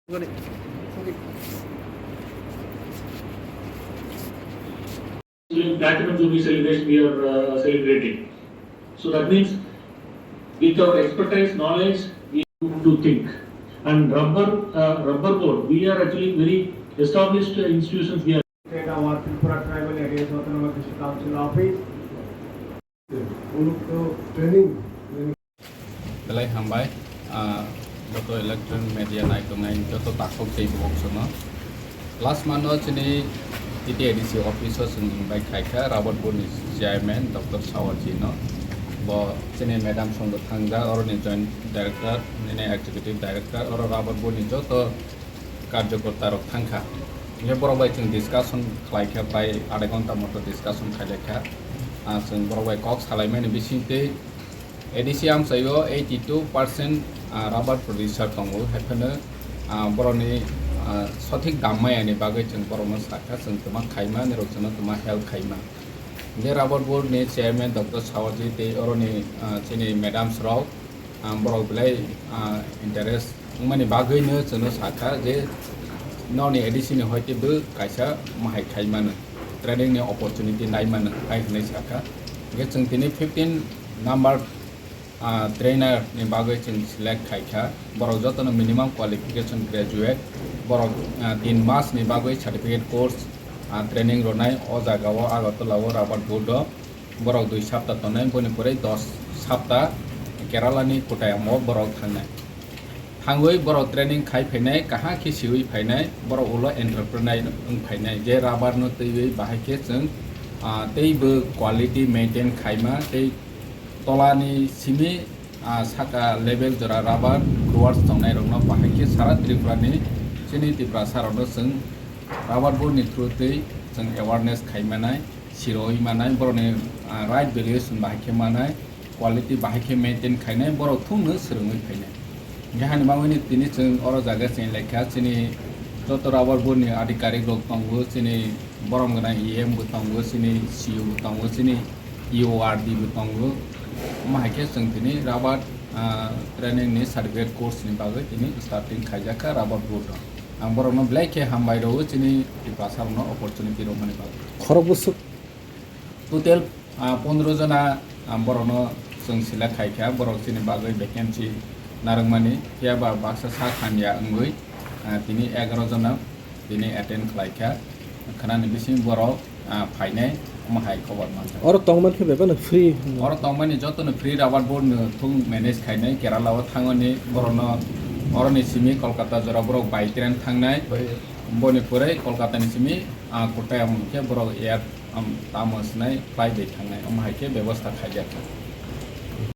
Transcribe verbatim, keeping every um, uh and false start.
Platinum Jubilee celebration we are uh, celebrating. So that means with our expertise, knowledge, we have to think. And rubber, uh, rubber board, we are actually very established institutions. We are Our Tripura Tribal Areas Autonomous District Council Office. Belai hambai, ah, joto electronic media naitongnai joto takhuk tei bukhuk sono. Last month o chini T T A D C office o chwng invite khaikha Rubber Board ni chairman Doctor Sawarji no. Bo chini madam songdo thangjak, oro ni joint director, nini executive director, oro Rubber Board ni joto karjokorta rok thangkha. Hingke borok bai chwng discussion khlaikha, prai adha ghonta moto discussion khailaikha. Ah, chwng borok bai kok salaimani bisingtwi A D C amchaio eighty two percent, ah, rubber producer tongo, haiphano, ah, borokni, ah, sothik dam mayani bagwi chwng borokno sakha, chwng twma khaima, nirok chwngno twma help khaima. Hingke Rubber Board ni chairman Doctor Sawarji tei oroni, ah, chini madams rok, ah, borok belai, ah, interest wngmani bagwino chwngno sakha je nokni A D C ni hoite bo kaisa mahai khai mano, training ni opportunity nai mano hai hwnwi sakha. Hingke chwng tini fifteen number, ah, trainer ni bagwi chwng select khaikha. Borok jotono minimum qualification graduate. Borok, ah, tin mas ni bagwi certificate course, ah, training rwnai o jaga o Agartala o Rubber Board o. Borok dui sapta tongnai, boni pore dos sapta Kerala ni Kottayam o borok thangnai. Thangwi borok training khai phainai, kaham khe siwi phainai, borok ulo entrepreneur wng phainai, je rubber no twiwi bahai khe chwng, ah, tei bo quality maintain khaima, tei tola ni simi, ah, saka level jora rubber growers tongnai rokno bahai khe sara Tripura ni chini Tiprasa rokno chwng Rubber Board ni through twi chwng awareness khai manai, siroi manai, borokni, ah, right valuation bahai khe manai, quality bahai khe maintain khainai, borok thungno swrwngwi phainai. Hingke hani bagwini tini chwng oro jaga cheng laikha, chini joto Rubber Board ni adhikarik rok tongo, chini borom gwnang E M bo tongo, chini C E O bo tongo, chini E O R D bo tongo. Omo hai khe chwng tini rubber, ah, training ni certificate course ni bagwi tini starting khaijak kha Rubber Board o. Ang borokno belai khe hambai rwo chini Tiprasa rokno opportunity rwmani bagwi. Khorok bwswk? Total, ah, pondro jona, ah, borokno chwng select khai kha, borok chini bagwi vacancy narwkmani, phiya ba baksa sak hamya wngwi, ah, tini egaroh jona tini attend khlai kha. Khwnani bising borok, ah, phainai, omo hai khobor mankha. Oro tongmani khe bebak no free? Oro tongmani jotono free, Rubber Board no thung manage khainai, Kerala o thangmani borokno oroni simi Kolkata jora borok by train thangnai, boni pore Kolkata ni simi, ah, Kottayam khe borok air, um, tamo swnai flight bai thangnai, omo hai khe bebosta khaijak kha.